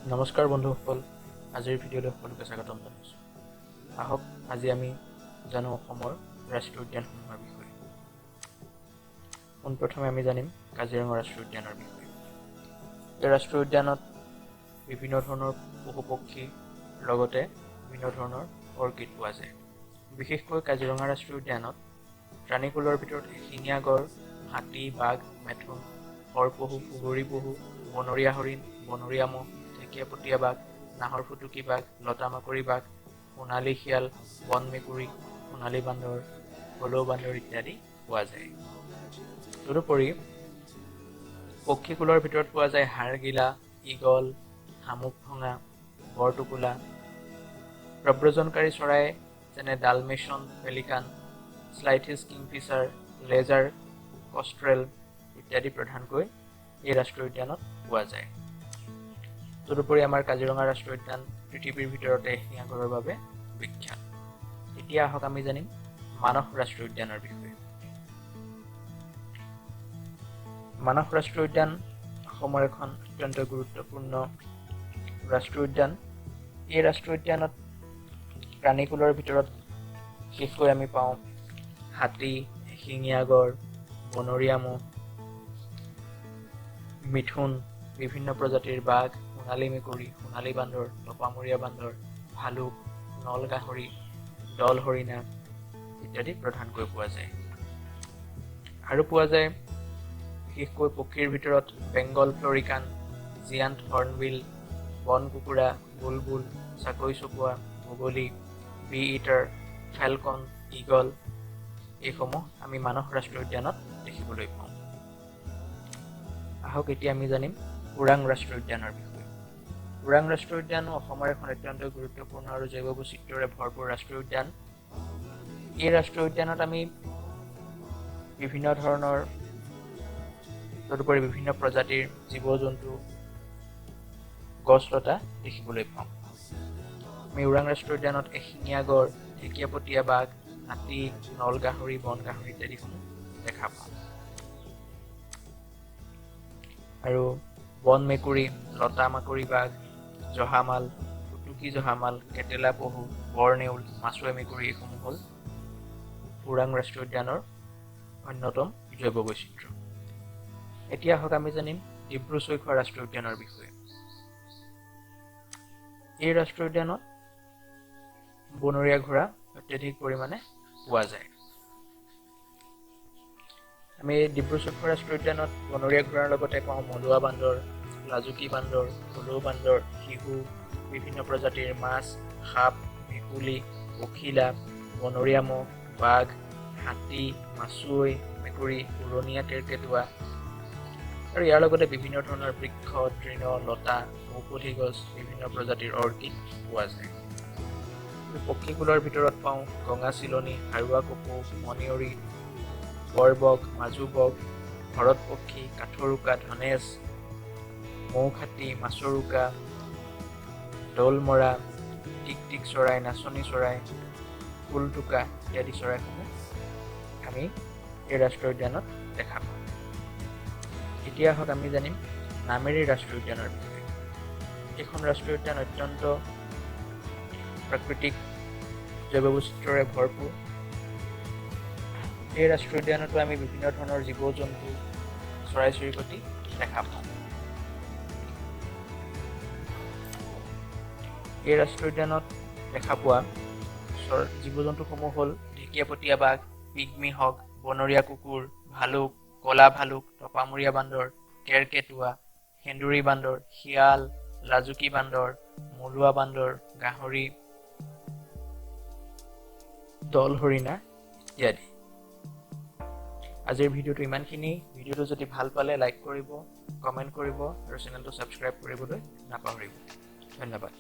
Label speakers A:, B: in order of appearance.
A: নমস্কাৰ বন্ধুসকল, আজিৰ ভিডিঅ'লৈ সকলোকে স্বাগতম জনাইছোঁ। আহক আজি আমি জানো অসমৰ ৰাষ্ট্ৰীয় উদ্যানসমূহৰ বিষয়ে। পোনপ্ৰথমে আমি জানিম কাজিৰঙা ৰাষ্ট্ৰীয় উদ্যানৰ বিষয়ে। এই ৰাষ্ট্ৰীয় উদ্যানত বিভিন্ন ধৰণৰ পশু পক্ষী লগতে বিভিন্ন ধৰণৰ অৰ্কিড পোৱা যায়। বিশেষকৈ কাজিৰঙা ৰাষ্ট্ৰীয় উদ্যানত প্ৰাণীকুলৰ ভিতৰত এশিঙীয়া গঁড়, হাতী, বাঘ, মেথোন, সৰপহু, সুগৰী পহু, বনৰীয়া হৰিণ, বনৰীয়া ম'হ, ঢেকীয়াপতীয়া বাঘ, নাহৰ ফুটুকী বাঘ, লতামাকৰি বাঘ, সোণালী শিয়াল, বন মেকুৰী, সোণালী বান্দৰ, হলৌ বান্দৰ ইত্যাদি পোৱা যায়। তদুপৰি পক্ষীকুলৰ ভিতৰত পোৱা যায় হাড়গিলা, ঈগল, শামুক ভঙা, বৰটোকোলা। প্ৰব্ৰজনকাৰী চৰাই যেনে Dalmatian pelican, Blyth's kingfisher, lesser kestrel ইত্যাদি প্ৰধানকৈ এই ৰাষ্ট্ৰীয় উদ্যানত পোৱা যায়। তদুপৰি আমাৰ কাজিৰঙা ৰাষ্ট্ৰীয় উদ্যান পৃথিৱীৰ ভিতৰতে এশিঙীয়া গঁড়ৰ বাবে বিখ্যাত। এতিয়া আহক আমি জানিম মানস ৰাষ্ট্ৰীয় উদ্যানৰ বিষয়ে। মানস ৰাষ্ট্ৰীয় উদ্যান অসমৰ এখন অত্যন্ত গুৰুত্বপূৰ্ণ ৰাষ্ট্ৰীয় উদ্যান। এই ৰাষ্ট্ৰীয় উদ্যানত প্ৰাণীকুলৰ ভিতৰত বিশেষকৈ আমি পাওঁ হাতী, এশিঙীয়া গঁড়, বনৰীয়া ম'হ, মিথুন, বিভিন্ন প্ৰজাতিৰ বাঘ, সোণালী মেকুৰী, সোণালী বান্দৰ, টপামূৰীয়া বান্দৰ, ভালুক, নল গাহৰি, দল হৰিণা ইত্যাদি প্ৰধানকৈ পোৱা যায়। আৰু পোৱা যায় বিশেষকৈ পক্ষীৰ ভিতৰত বেংগল ফ্লৰিকান, জিয়াণ্ট হৰ্ণবিল, বন কুকুৰা, বুলবুল, চাকৈ চকোৱা, বগলী, বি ইটাৰ, ফেলকন, ঈগল এইসমূহ আমি মানস ৰাষ্ট্ৰীয় উদ্যানত দেখিবলৈ পাওঁ। আহক এতিয়া আমি জানিম ওৰাং ৰাষ্ট্ৰীয় উদ্যানৰ বিষয়ে। ওৰাং ৰাষ্ট্ৰীয় উদ্যানো অসমৰ এখন অত্যন্ত গুৰুত্বপূৰ্ণ আৰু জৈৱ বৈচিত্ৰ্যৰে ভৰপূৰ ৰাষ্ট্ৰীয় উদ্যান। এই ৰাষ্ট্ৰীয় উদ্যানত আমি বিভিন্ন ধৰণৰ তদুপৰি বিভিন্ন প্ৰজাতিৰ জীৱ জন্তু, গছ লতা দেখিবলৈ পাওঁ। আমি ওৰাং ৰাষ্ট্ৰীয় উদ্যানত এশিঙীয়া গঁড়, ঢেকীয়াপতীয়া বাঘ, হাতী, নল গাহৰি, বন গাহৰি ইত্যাদিসমূহ দেখা পাওঁ। আৰু বন মেকুৰী, লতা মাকৰি বাঘ, জহামাল, ফুটুকী জহামাল, কেটেলা পহু, বৰনেউল, মাছুৱৈ মেকুৰী এইসমূহ হ'ল ওৰাং ৰাষ্ট্ৰীয় উদ্যানৰ অন্যতম জৈৱ বৈচিত্ৰ্য। এতিয়া আহক আমি জানিম ডিব্ৰু ছৈখোৱা ৰাষ্ট্ৰীয় উদ্যানৰ বিষয়ে। এই ৰাষ্ট্ৰীয় উদ্যানত বনৰীয়া ঘোঁৰা অত্যধিক পৰিমাণে পোৱা যায়। আমি ডিব্ৰু ছৈখোৱা ৰাষ্ট্ৰীয় উদ্যানত বনৰীয়া ঘোঁৰাৰ লগতে পাওঁ মলুৱা বান্দৰ, লাজুকী বান্দৰ, হলৌ বান্দৰ, শিহু, বিভিন্ন প্ৰজাতিৰ মাছ, সাপ, ভেকুলী, পখিলা, বনৰীয়া ম'হ, বাঘ, হাতী, মাছুৱৈ, মেকুৰী, উৰণীয়া কেৰ্কেটুৱা আৰু ইয়াৰ লগতে বিভিন্ন ধৰণৰ বৃক্ষ, তৃণ, লতা, ঔষধি গছ, বিভিন্ন প্ৰজাতিৰ অৰ্কিড পোৱা যায়। পক্ষীকুলৰ ভিতৰত পাওঁ গঙা চিলনী, সাৰুৱা কপৌ, মণিয়ৰী, বৰবগ, মাজুবগ, ভৰত পক্ষী, কাঠৰুকা, ধনেশ, মৌখাতী, মাছৰুকা, দৌলমৰা, টিকটিক চৰাই, নাচনী চৰাই, ফুলটোকা ইত্যাদি চৰাইসমূহ আমি এই ৰাষ্ট্ৰীয় উদ্যানত দেখা পাওঁ। এতিয়া আহক আমি জানিম নামেৰী ৰাষ্ট্ৰীয় উদ্যানৰ বিষয়ে। এইখন ৰাষ্ট্ৰীয় উদ্যান অত্যন্ত প্ৰাকৃতিক জৈৱ বৈচিত্ৰ্যৰে ভৰপূৰ। এই ৰাষ্ট্ৰীয় উদ্যানতো আমি বিভিন্ন ধৰণৰ জীৱ জন্তু, চৰাই চিৰিকটি দেখা পাওঁ। এই ৰাষ্ট্ৰীয় উদ্যানত দেখা পোৱা জীৱ জন্তুসমূহ হ'ল ঢেকীয়াপতীয়া বাঘ, পিগমি হক, বনৰীয়া কুকুৰ, ভালুক, কলা ভালুক, টপামূৰীয়া বান্দৰ, কেৰ্কেটুৱা, সেন্দুৰী বান্দৰ, শিয়াল, লাজুকী বান্দৰ, মলুৱা বান্দৰ, গাহৰি, দল হৰিণা ইত্যাদি। আজিৰ ভিডিঅ'টো ইমানখিনি। ভিডিঅ'টো যদি ভাল পালে লাইক কৰিব, কমেণ্ট কৰিব আৰু চেনেলটো ছাবস্ক্ৰাইব কৰিবলৈ নাপাহৰিব। ধন্যবাদ।